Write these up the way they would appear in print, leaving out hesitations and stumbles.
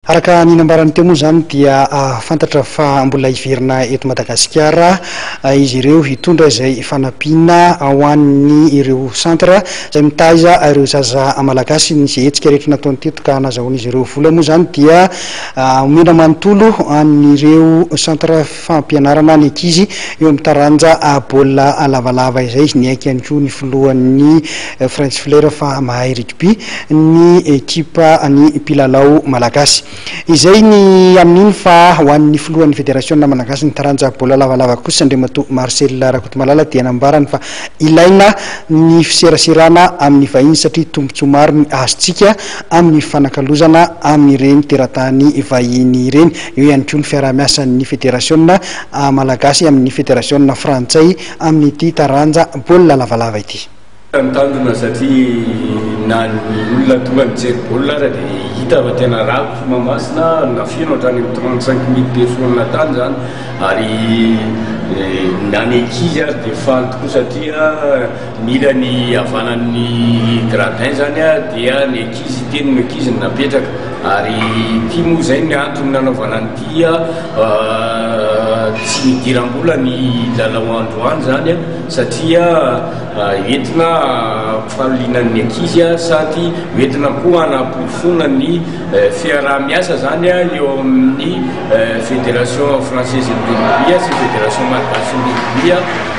Araka ny nambarany teo moa izany dia fantatra fa mbola hiverina eto Madagasikara izy ireo hitondra izay fanampiana ho an'ny ireo centre izay mitaiza ireo zaza malagasy. Ny izay hetsika rehetra nataony teto ka nazahoan'izy ireo vola moa izany dia omena manontolo an'ireo centre fampianarana ny ankizy eo amin'ny taranja baolina lavalava izay. Niaiky ihany koa ny filohan'ny French Flair fa mahay rugby ny ekipa ny mpilalao malagasy. Izay ny amin'iny fa ho an'ny filohan'ny federasiona malagasy ny taranja baolina lavalava kosa Andriamatoa Marcel Rakotomalala dia nambarany fa ilaina ny fiseraserana amin'ny vahiny satria tombontsoa maro ny azontsika amin'ny fifanakalozana amin'ireny teratany vahiny ireny. Eo ihany koa ny fiaraha-miasan'ny federasiona malagasy amin'ny federasiona frantsay amin'ity taranja baolina lavalava ity. Ny tanjona satria na ny olona tonga nijery baolina aza dia hita fa tena rakotra Mahamasina, nafeno hatrany amin'ny 35 mille personnes tany izany ary na ny ankizy aza dia faly tokoa satria ny ilany havanan'ny gradin izany dia ny ankizy, teny ny ankizy no napetraka ary ity moa izay ny antony nanaovana an'ity tsy nidiram-bola ny lalao androany izany satria Entina hampifaliana ny ankizy sady entina koa hanaporofoana ny fiaraha-miasa izany eo amin'ny Fédération Française de Rugby sy Fédération Malgache de Rugby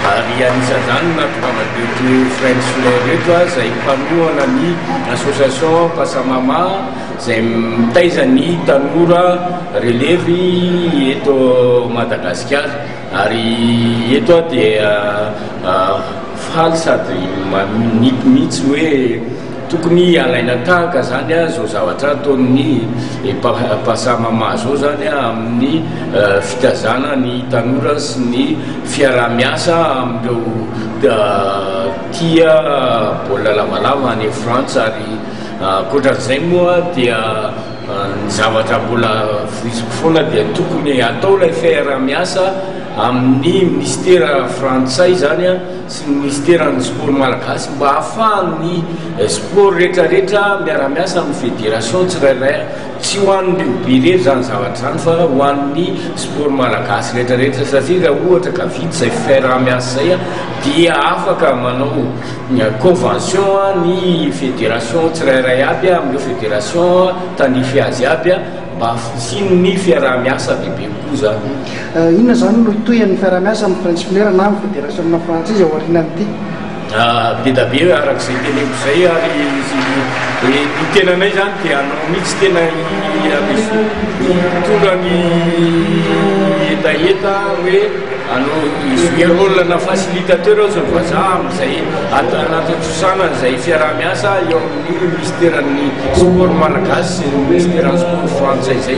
ary anisan'izany ny nahatongavan'ireto French Flair ireto izay mpanohana ny Association Pasamama izay mitaiza ny tanora relevy eto Madagasikara. Ary eto aho dia faly sady manipy mihitsy hoe tokony halaina tahaka zany zao zavatra ataon'ny Pasamama zao zany amin'ny fitazana ny tanora sy ny fiaraha-miasa amin'ireo tia baolina lavalava any Frantsa. Ary ankoatran'izay moa dia Ny zavatra mbola voiziko foana dia tokony atao ilay fiaraha-miasa amin'ny minisitera frantsay izany sy ny minisiteran'ny sport malagasy mba ahafahan'ny sport rehetrarehetra miara-miasa amin'ny fédération tsirairay. Tsy ho an'ny rugby irery izany zavatra izany fa ho an'ny sport malagasy rehetrarehetra satria raha ohatra ka vita izay fiaraha-miasa izay dia afaka manao Convention ny fédération tsirairay aby amin'ireo fédération tandrify azy aby mba hisian'ny fiaraha-miasa bebe kokoa zany. Inona izany no hitohian'ny fiaraha-miasa amin'ny French Flair na amin'ny fédération frantsay izay aorianan'ity? Be da be araka izay teneniko izay ary ny tenanay izany dia hanao mihitsy tena hitondra ny hetaheta hoe Hanao hi-jouer rôle na facilitateur aza ny vazaha amin'izay hanatontosana an'izay fiaraha-miasa eo amin'ny minisiteran'ny sport malagasy sy ny minisiteran'ny sport frantsay izay.